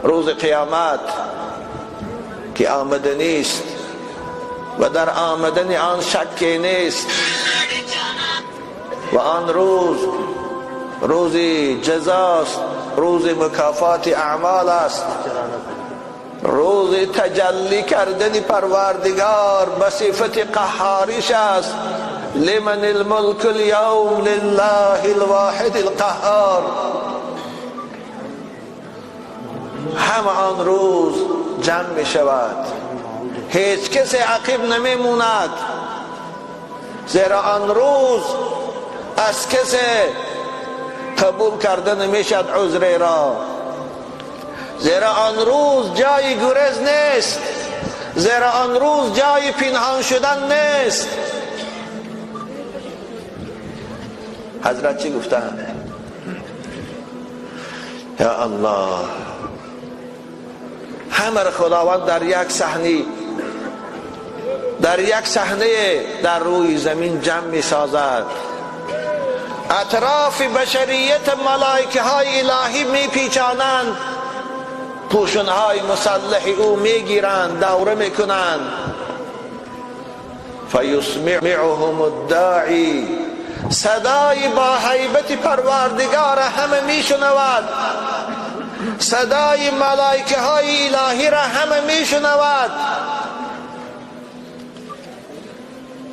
روز قیامت که آمده نیست و در آمدن آن شکی نیست و آن روز روز جزاست، روز مکافات اعمال است، روز تجلی کردن پروردگار به صفت قهاریش است. لمن الملک اليوم لله الواحد القهار. همه آن روز جمع می شود، هیچ کسی عقب نمی موند، زیرا آن روز از کسی قبول کرده نمی شد عذر را، زیرا آن روز جای گریز نیست، زیرا آن روز جای پنهان شدن نیست. حضرت چی گفتند؟ یا الله، همه خداوند در یک صحنه، در یک صحنه در روی زمین جمع می سازد. اطراف بشریت ملائکه های الهی می پیچانند، پوشن های مسلح او می گیرند، دوره می کنند. فیسمعهم الداعی، صدای با هیبت پروردگار همه می شنود، صدای ملائکه های الهی را همه می شنود.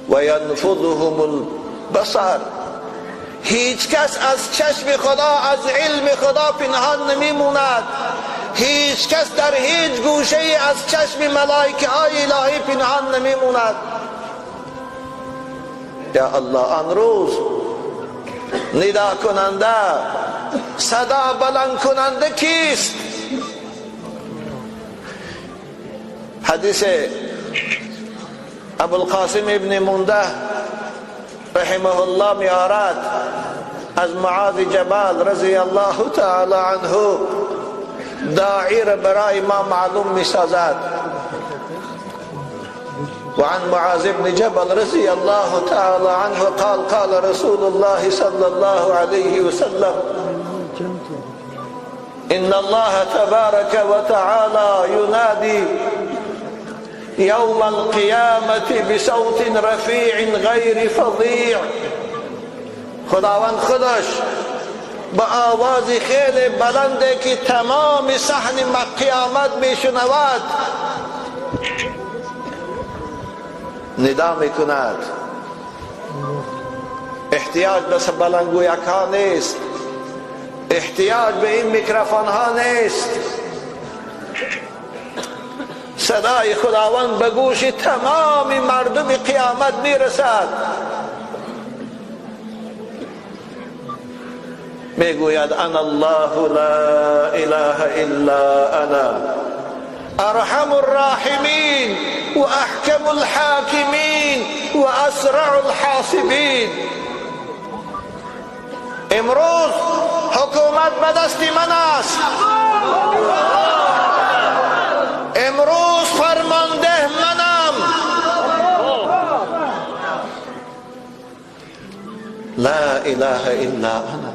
و ینفضهم البصر، هیچ کس از چشم خدا، از علم خدا پنهان نمی موند، هیچ کس در هیچ گوشه از چشم ملائکه های الهی پنهان نمی موند. یا الله، آن روز ندا کننده، صدا بلند کننده کیست؟ حدیث ابوالقاسم ابن منده رحمه الله میارد از معاذ جبل رضی الله تعالی عنه، داعی را برای ما معلوم میسازد. وعن معاذ بن جبل رضي الله تعالى عنه قال قال رسول الله صلى الله عليه وسلم إن الله تبارك وتعالى ينادي يوم القيامة بصوت رفيع غير فظيع. خداوند خودش با آواز خیلی بلنده که تمام صحن قیامت میشنود ندا میکند. احتیاج به بلندگویک ها نیست، احتیاج به این میکروفون ها نیست. صدای خداوند به گوش تمام مردم قیامت میرسد. میگوید انا الله لا اله الا انا ارحم الراحمین و احکم الحاکمین و اسرع الحاسبین. امروز حکومت به دست من است، امروز فرمانده منم. لا اله الا انا،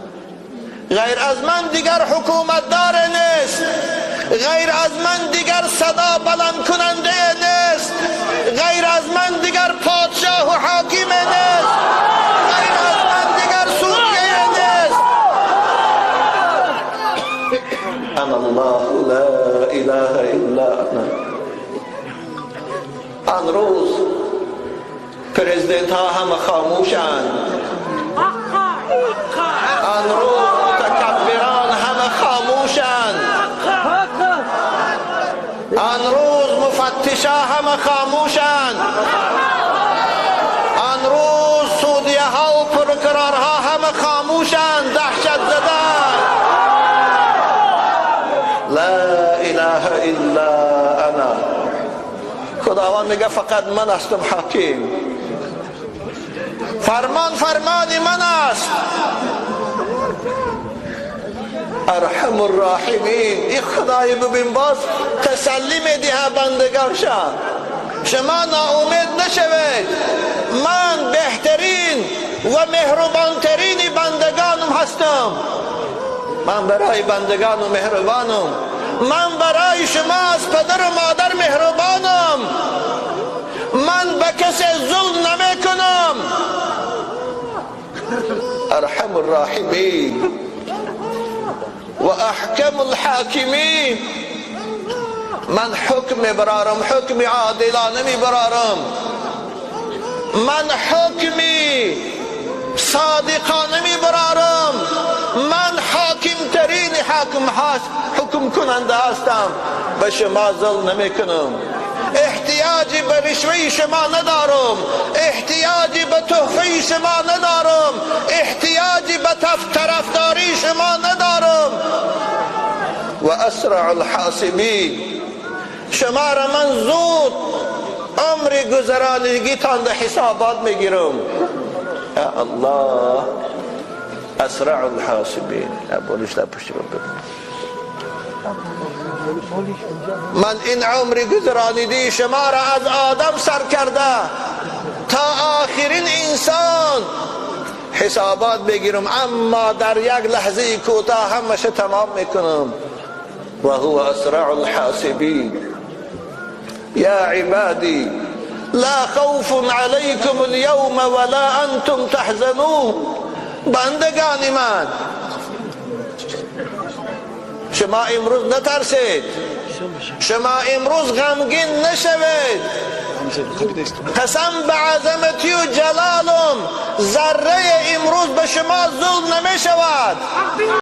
غیر از من دیگر حکومت دار نیست، غیر از من دیگر صدا بلند کننده نیست، غیر از من دیگر پادشاه و حاکم نیست، غیر از من دیگر سوریه نیست. انا الله لا اله الا انا. آن روز پرزیدنت ها همه خاموشند، آن روز متکبران همه خاموشند، آن روز مفتشا همه خاموشند، آن روز سودیه ها و پرکرارها همه خاموشند، دهشت زدن. لا اله الا انا. خداوند میگه فقط من هستم حاکم، فرمان فرمان من است. ارحم الراحمین. این خدای ببین باز تسلی میده بندگانشان، شما ناامید نشوید، من بهترین و مهربانترین بندگانم هستم، من برای بندگانم مهربانم، من برای شما از پدر و مادر مهربانم، من به کسی ظلم نمی کنم. ارحم الراحمین و احکم الحاکمین. من حکم برارم، حکم عادلانه می برارم، من حکمی صادقانه می برارم، من حاکم ترین حاکم هست، حکم کننده هستم، به شما ظلم نمی کنم، احتیاجی به رشوه شما ندارم، احتیاجی به تحفه شما ندارم، احتیاجی به طرفداری شما ندارم. و اسرع الحاسبین. شما را من زود عمر گذرانگیتان در حسابات میگیرم. یا الله، اسرع الحاسبین. من این عمر گذرانیدی شما را از آدم سر کرده تا آخرین انسان حسابات بگیرم، اما در یک لحظه کوتاه همش تمام میکنم. و هو اسرع الحاسبین. یا عبادی لا خوف علیکم اليوم ولا انتم تحزنون. بندگان من، شما امروز نترسید، شما امروز غمگین نشوید. قسم به عظمتی و جلالم، ذره امروز به شما ظلم نمی شود.